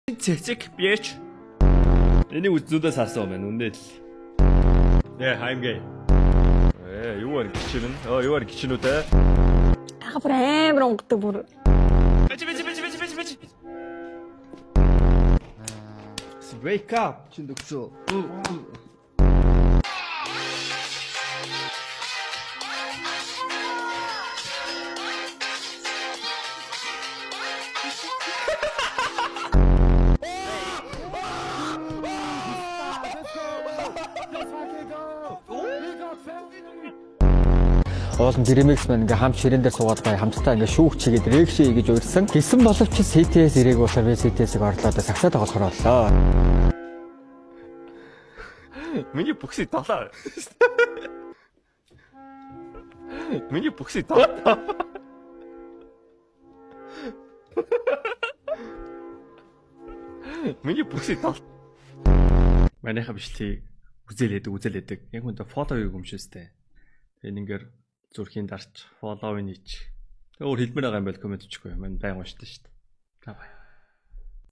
Цэцэг bitch. Энийг үзнүүдээс харсан юм байна. Үнэ л. Yeah, I'm gay. Юу ар гिचэн? Оо, юу ар гिचэнүүд ээ? Ага бүр амар унгадаг бүр. Бич бич бич бич бич бич. Wake up чин дөгсөө. Уулын Дремикс маань ингээ хамт ширээн дээр суугаад бай хамтдаа ингээ шүүх чигээд рекши гэж урьсан. Гэсэн боловч CTS ирээг болохоор би CTS-ыг орлоо сагсаа тоглохоор боллоо. Миний бүксийг долоо. Миний бүксийг долоо. Миний бүксийг долоо. Манайха бичлэгийг үзээлээдэг, үзээлээдэг. Яг үнэ follow хийх юм шээстэй. Тэгээ ингээр зүрхийн дарч follow-ыг хийч. Тэгээ өөр хэлмээр байгаа юм байл комент бичихгүй. Мань байн уншдаг шүү дээ. За баяа.